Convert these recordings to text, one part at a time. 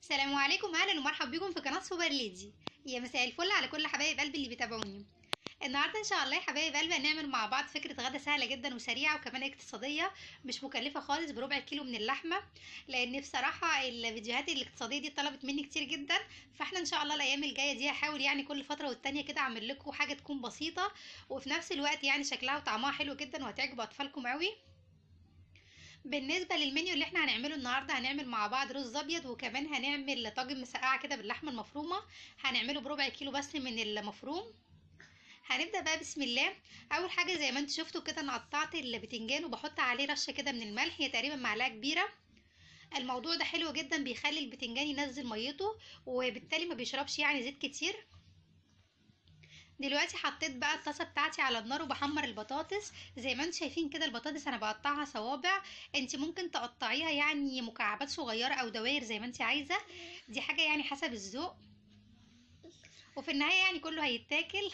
السلام عليكم، اهلا ومرحبا بكم في قناة سوبر ليدي. يا مساء الفل على كل حبايب قلبي اللي بيتابعوني. النهارده ان شاء الله يا حبايب قلبي هنعمل مع بعض فكرة غدا سهلة جدا وسريعة وكمان اقتصادية، مش مكلفة خالص، بربع كيلو من اللحمة، لان بصراحة الفيديوهات الاقتصادية دي طلبت مني كتير جدا. فاحنا ان شاء الله الايام الجاية دي هحاول يعني كل فترة والتانية كده اعمل لكم حاجة تكون بسيطة وفي نفس الوقت يعني شكلها وطعمها حلو جدا وهتعجب اطفالكم قوي. بالنسبة للمنيو اللي احنا هنعمله النهارده، هنعمل مع بعض رز ابيض، وكمان هنعمل طاجن مسقعه كده باللحمه المفرومه، هنعمله بربع كيلو بس من المفروم. هنبدا بقى بسم الله. اول حاجة زي ما انتم شفتوا كده انا قطعت البتنجان وبحط عليه رشه كده من الملح، هي تقريبا معلقه كبيرة. الموضوع ده حلو جدا، بيخلي البتنجان ينزل ميته وبالتالي ما بيشربش يعني زيت كتير. دلوقتي حطيت بقى الطاسه بتاعتي على النار وبحمر البطاطس. زي ما انتم شايفين كده البطاطس انا بقطعها صوابع، انت ممكن تقطعيها يعني مكعبات صغيرة او دوائر زي ما انت عايزه، دي حاجة يعني حسب الذوق، وفي النهاية يعني كله هيتاكل.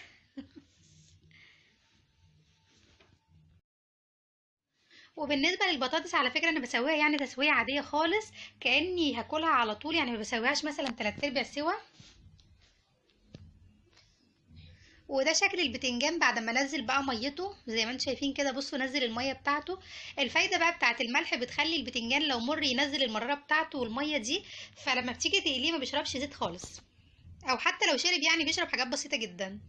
وبالنسبة للبطاطس على فكرة انا بسويها يعني تسويه عادية خالص، كاني هاكلها على طول، يعني ما بسويهاش مثلا 3/4 سوا. وده شكل البتنجان بعد ما نزل بقى ميته زي ما انتم شايفين كده، بصوا نزل المية بتاعته. الفايدة بقى بتاعه الملح بتخلي البتنجان لو مر ينزل المرارة بتاعته والمية دي، فلما بتيجي تقليه ما بيشربش زيت خالص، او حتى لو شرب يعني بيشرب حاجات بسيطة جدا.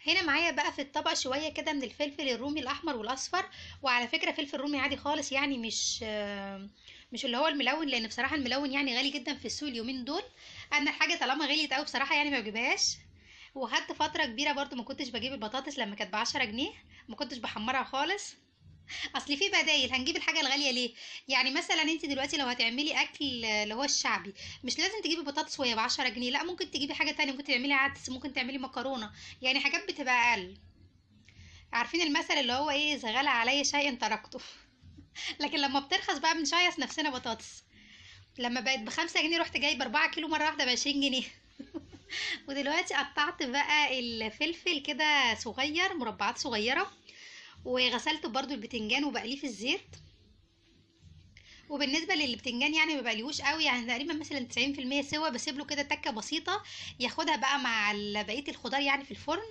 هنا معايا بقى في الطبق شوية كده من الفلفل الرومي الاحمر والاصفر، وعلى فكرة فلفل رومي عادي خالص يعني مش اللي هو الملون، لان بصراحة الملون يعني غالي جدا في السوق اليومين دول. انا الحاجة طالما غليت قوي بصراحة يعني ما بجيبهاش، وخدت فترة كبيرة برضو ما كنتش بجيب البطاطس لما كانت ب10 جنيه، ما كنتش بحمرها خالص، اصل في بدايل، هنجيب الحاجة الغالية ليه؟ يعني مثلا انت دلوقتي لو هتعملي اكل اللي هو الشعبي مش لازم تجيبي بطاطس وهي ب10 جنيه، لا ممكن تجيبي حاجة تانية، ممكن تعملي عدس، ممكن تعملي مكرونه، يعني حاجات بتبقى اقل. عارفين المثل اللي هو ايه، اذا غلى عليا شيء تركته. لكن لما بترخص بقى بنشيص نفسنا بطاطس. لما بقت ب5 جنيه رحت جايبه 4 كيلو مرة واحدة ب20 جنيه. ودلوقتي قطعت بقى الفلفل كده صغير، مربعات صغيرة، وغسلت برضو البتنجان وبقليه في الزيت. وبالنسبة للبتنجان يعني ما بقليهوش قوي، يعني تقريبا مثلا 90% سوا، بسيب له كده تكه بسيطة ياخدها بقى مع بقية الخضار يعني في الفرن،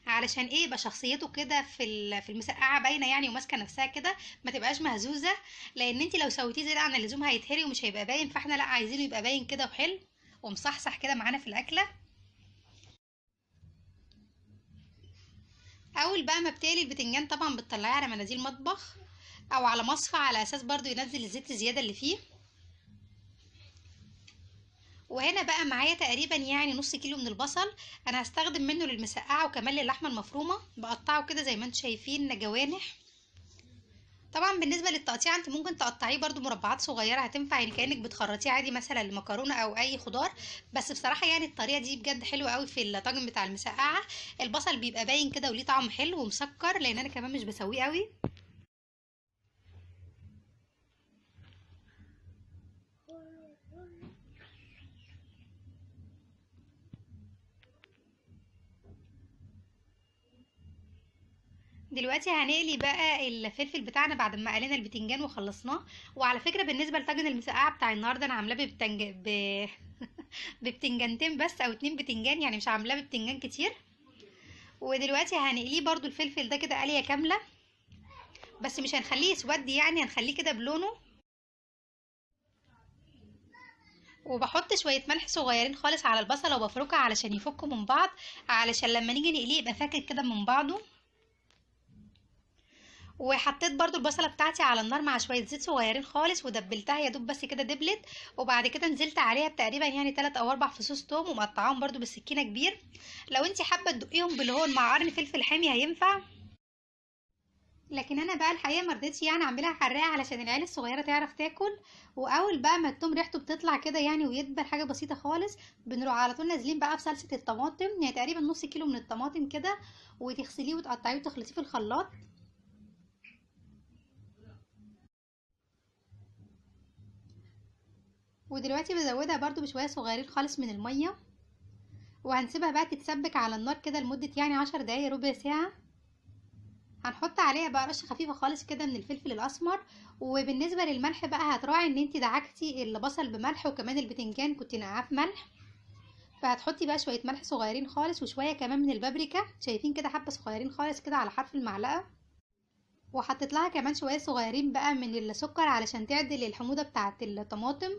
علشان ايه يبقى شخصيته كده في المسقعه باينة يعني وماسكه نفسها كده، ما تبقاش مهزوزة، لان انت لو سويتيه زيادة عن اللزوم هيتهري ومش هيبقى باين، فاحنا لا عايزينه يبقى باين كده وحلو ومصحصح كده معانا في الاكلة. اول بقى ما بتقلي البتنجان طبعا بتطلعيه على مناديل مطبخ او على مصفى، على اساس برضو ينزل الزيت الزيادة اللي فيه. وهنا بقى معايا تقريبا يعني نص كيلو من البصل، انا هستخدم منه للمسقعه وكمان للحمه المفرومه، بقطعه كده زي ما انتم شايفين جوانح. طبعا بالنسبة للتقطيع انت ممكن تقطعيه برضو مربعات صغيرة، هتنفع يعني كانك بتخرطيه عادي مثلا لمكرونه او اي خضار، بس بصراحة يعني الطريقة دي بجد حلوة قوي في الطاجن بتاع المسقعه، البصل بيبقى باين كده وليه طعم حلو ومسكر، لان انا كمان مش بسويه قوي. دلوقتي هنقلي بقى الفلفل بتاعنا بعد ما قلينا البتنجان وخلصناه. وعلى فكرة بالنسبة لطاجن المسقعه بتاع النهارده انا عاملاه ببتنجانتين بس او 2 بتنجان، يعني مش عاملاه ببتنجان كتير. ودلوقتي هنقليه برضو الفلفل ده كده قليه كاملة، بس مش هنخليه يسود يعني، هنخليه كده بلونه. وبحط شوية ملح صغيرين خالص على البصله وبفركها علشان يفكوا من بعض، علشان لما نيجي نقليه يبقى فاكك كده من بعضه. وحطيت برضو البصله بتاعتي على النار مع شوية زيت صغيرين خالص ودبلتها يا دوب بس كده دبلت، وبعد كده نزلت عليها تقريبا يعني 3 او 4 فصوص توم ومقطعاهم برضو بالسكينة كبير. لو انت حابة تدقيهم بالهون مع قرن فلفل حامي هينفع، لكن انا بقى الحقيقة ما رضيتش يعني اعملها حراقه علشان العيال الصغيرة تعرف تاكل. واول بقى ما التوم ريحته بتطلع كده يعني ويدبل حاجة بسيطة خالص، بنروح على طول نازلين بقى بصلصه الطماطم، يعني تقريبا نص كيلو من الطماطم كده، وتغسليه وتقطعيه وتخلطيه في الخلاط. ودلوقتي بزودها برضو بشوية صغيرين خالص من المية، وهنسيبها بقى تتسبك على النار كده لمدة يعني 10 دقايق ربع ساعة، هنحط عليها بقى رشه خفيفة خالص كده من الفلفل الاسمر. وبالنسبة للملح بقى هتراعي ان انت دعكتي البصل بملح، وكمان البتنجان كنت نقعاه في ملح، فهتحطي بقى شوية ملح صغيرين خالص، وشوية كمان من البابريكا، شايفين كده حبه صغيرين خالص كده على حرف المعلقة. وحطيت لها كمان شوية صغيرين بقى من السكر علشان تعدل الحموضة بتاعه الطماطم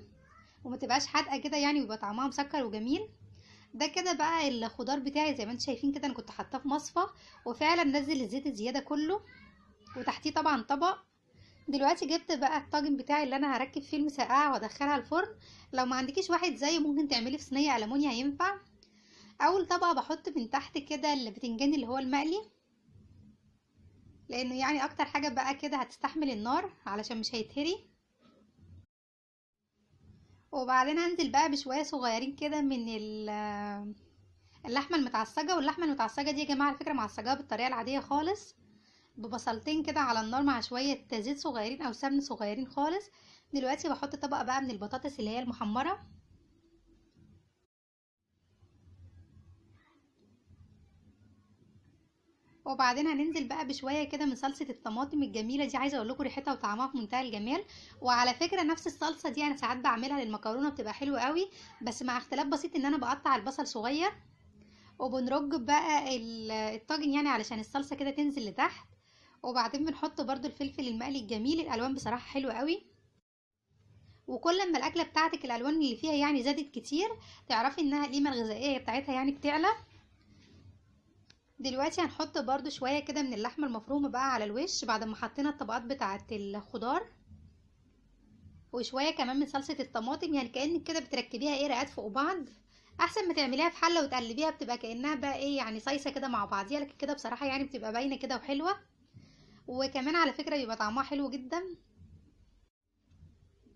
وما تبقاش حادقه كده يعني، ويبقى طعمها مسكر وجميل. ده كده بقى الخضار بتاعي زي ما انتم شايفين كده، انا كنت حاطاه في مصفى وفعلا نزل الزيت الزيادة كله، وتحتيه طبعا طبق. دلوقتي جبت بقى الطاجن بتاعي اللي انا هركب فيه المسقعه وادخلها الفرن. لو ما عندكيش واحد زيه ممكن تعمليه في صينية ألمونيا هينفع. اول طبقه بحط من تحت كده البتنجان اللي هو المقلي، لانه يعني اكتر حاجة بقى كده هتستحمل النار علشان مش هيتهري. وبعدين هنزل بقى بشوية صغيرين كده من اللحمة المتعصجه. واللحمة المتعصجه دي يا جماعة على فكرة معصجاها بالطريقة العادية خالص، ببصلتين كده على النار مع شوية زيت صغيرين او سمن صغيرين خالص. دلوقتي بحط طبقه بقى من البطاطس اللي هي المحمره، وبعدين هننزل بقى بشوية كده من صلصه الطماطم الجميلة دي. عايزه اقول لكم ريحتها وطعمها في منتهى الجمال. وعلى فكرة نفس الصلصه دي انا ساعات بعملها للمكرونه بتبقى حلوة قوي، بس مع اختلاف بسيط ان انا بقطع البصل صغير، وبنرج بقى الطاجن يعني علشان الصلصه كده تنزل لتحت. وبعدين بنحط برده الفلفل المقلي الجميل. الالوان بصراحة حلوة قوي، وكل ما الاكلة بتاعتك الالوان اللي فيها يعني زادت كتير تعرفي انها القيمة الغذائية بتاعتها يعني بتعلى. دلوقتي هنحط برده شوية كده من اللحمة المفرومه بقى على الوش بعد ما حطينا الطبقات بتاعه الخضار، وشوية كمان من صلصه الطماطم، يعني كأنك كده بتركبيها ايه رقات فوق بعض. احسن ما تعمليها في حله وتقلبيها بتبقى كأنها بقى ايه يعني صيصه كده مع بعضيها، لكن كده بصراحة يعني بتبقى باينة كده وحلوه، وكمان على فكرة بيبقى طعمها حلو جدا.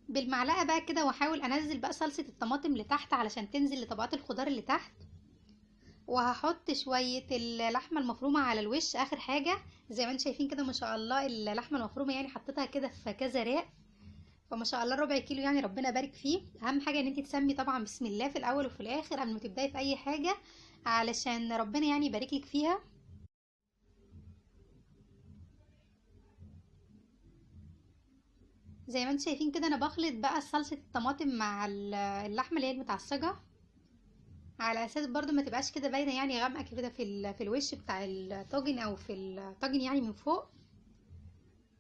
بالمعلقه بقى كده واحاول انزل بقى صلصه الطماطم لتحت علشان تنزل لطبقات الخضار اللي تحت. وهحط شوية اللحمة المفرومه على الوش اخر حاجة. زي ما انتم شايفين كده ما شاء الله اللحمة المفرومه يعني حطيتها كده في كذا راق، فما شاء الله ربع كيلو يعني ربنا بارك فيه. اهم حاجة ان انت تسمي طبعا بسم الله في الاول وفي الاخر قبل ما تبداي في اي حاجة علشان ربنا يعني يبارك لك فيها. زي ما انتم شايفين كده انا بخلط بقى صلصه الطماطم مع اللحمة اللي هي المتعصجه، على اساس برضو ما تبقاش كده باينة يعني غامقه كده في الوش بتاع الطاجن او في الطاجن يعني من فوق،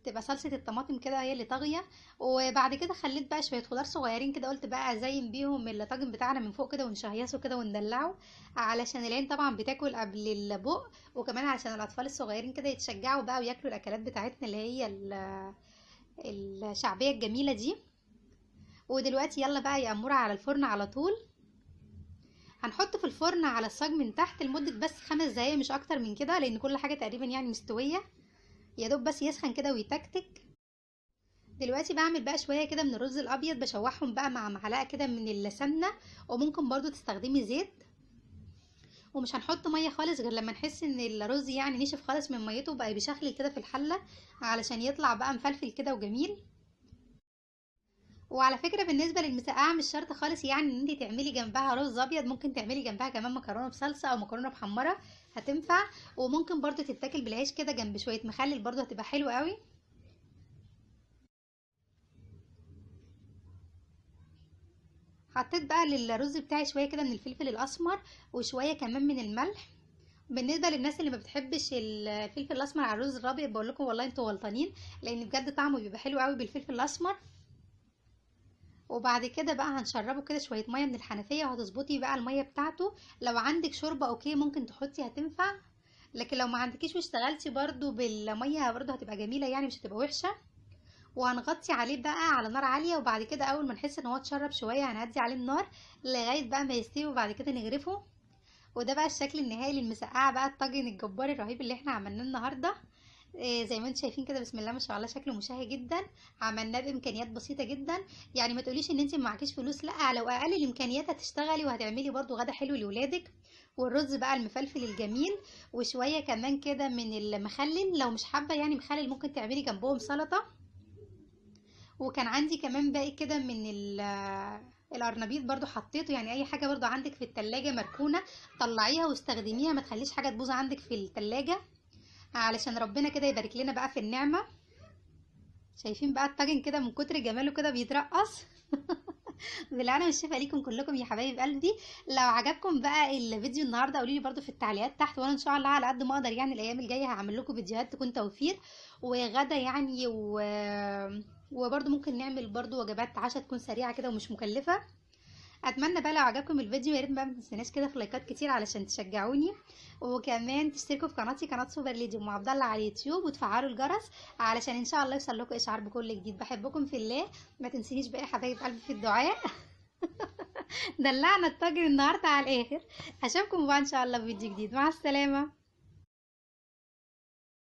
تبقى صلصه الطماطم كده هي اللي طاغية. وبعد كده خليت بقى شوية خضار صغيرين كده، قلت بقى ازين بيهم الطاجن بتاعنا من فوق كده ونشهيصه كده وندلعه، علشان العين طبعا بتاكل قبل البق، وكمان علشان الاطفال الصغيرين كده يتشجعوا بقى وياكلوا الاكلات بتاعتنا اللي هي الشعبية الجميلة دي. ودلوقتي يلا بقى يا اموره على الفرن على طول. هنحط في الفرن على الصاج من تحت لمدة بس 5 دقايق مش اكتر من كده، لان كل حاجة تقريبا يعني مستوية، يا دوب بس يسخن كده ويتكتك. دلوقتي بعمل بقى شوية كده من الرز الابيض، بشوحهم بقى مع معلقه كده من السمنة، وممكن برضو تستخدمي زيت. ومش هنحط مية خالص غير لما نحس ان الرز يعني نشف خالص من ميته وبقى بيشخلل كده في الحلة، علشان يطلع بقى مفلفل كده وجميل. وعلى فكرة بالنسبة للمسقعه مش شرط خالص يعني ان انت تعملي جنبها رز ابيض، ممكن تعملي جنبها كمان مكرونه بصلصه او مكرونه محمرة هتنفع، وممكن برضو تتاكل بالعيش كده جنب شوية مخلل برضو هتبقى حلوة قوي. حطيت بقى للرز بتاعي شوية كده من الفلفل الاسمر وشوية كمان من الملح. بالنسبة للناس اللي ما بتحبش الفلفل الاسمر على الرز الابيض بقول لكم والله انتوا غلطانين، لان بجد طعمه بيبقى حلو قوي بالفلفل الاسمر. وبعد كده بقى هنشربه كده شوية مية من الحنفية، وهتظبطي بقى المية بتاعته. لو عندك شوربة okay ممكن تحطي هتنفع، لكن لو ما عندكيش واشتغلتي برده بالمية برده هتبقى جميلة يعني مش هتبقى وحشة. وهنغطي عليه بقى على نار عالية، وبعد كده اول ما نحس ان هو اتشرب شوية هنهدي عليه النار لغاية بقى ما يستوي، وبعد كده نغرفه. وده بقى الشكل النهائي للمسقعه بقى، الطاجن الجبار الرهيب اللي احنا عملناه النهارده. زي ما انتم شايفين كده بسم الله ما شاء الله شكله مشهي جدا، عملناه بامكانيات بسيطة جدا. يعني ما تقوليش ان انت معكيش فلوس، لا لو اقل الامكانيات هتشتغلي وهتعملي برده غدا حلو لولادك. والرز بقى المفلفل الجميل، وشوية كمان كده من المخلل، لو مش حابة يعني مخلل ممكن تعملي جنبهم سلطة. وكان عندي كمان باقي كده من القرنبيط برده حطيته، يعني اي حاجة برده عندك في التلاجة مركونة طلعيها واستخدميها، ما تخليش حاجة تبوظ عندك في التلاجة. علشان ربنا كده يبارك لنا بقى في النعمة. شايفين بقى الطاجن كده من كتر جماله كده بيترقص. بالهنا والشفا ليكم كلكم يا حبايب قلبي. لو عجبكم بقى الفيديو النهارده قولوا لي برده في التعليقات تحت، وانا ان شاء الله على قد ما اقدر يعني الايام الجاية هعمل لكم فيديوهات تكون توفير وغدا يعني، وبرده ممكن نعمل برده وجبات عشاء تكون سريعة كده ومش مكلفة. اتمنى بقى لو عجبكم الفيديو يا ريت بقى ما تنسوناش كده في لايكات كتير علشان تشجعوني، وكمان تشتركوا في قناتي قناة سوبر ليدي ام عبد الله على اليوتيوب، وتفعلوا الجرس علشان ان شاء الله يوصل لكم اشعار بكل جديد. بحبكم في الله، ما تنسونيش بقى يا حبايب قلبي في الدعاء. دلعنا الطاجن النهارده على الاخر. اشوفكم بقى ان شاء الله في فيديو جديد. مع السلامة.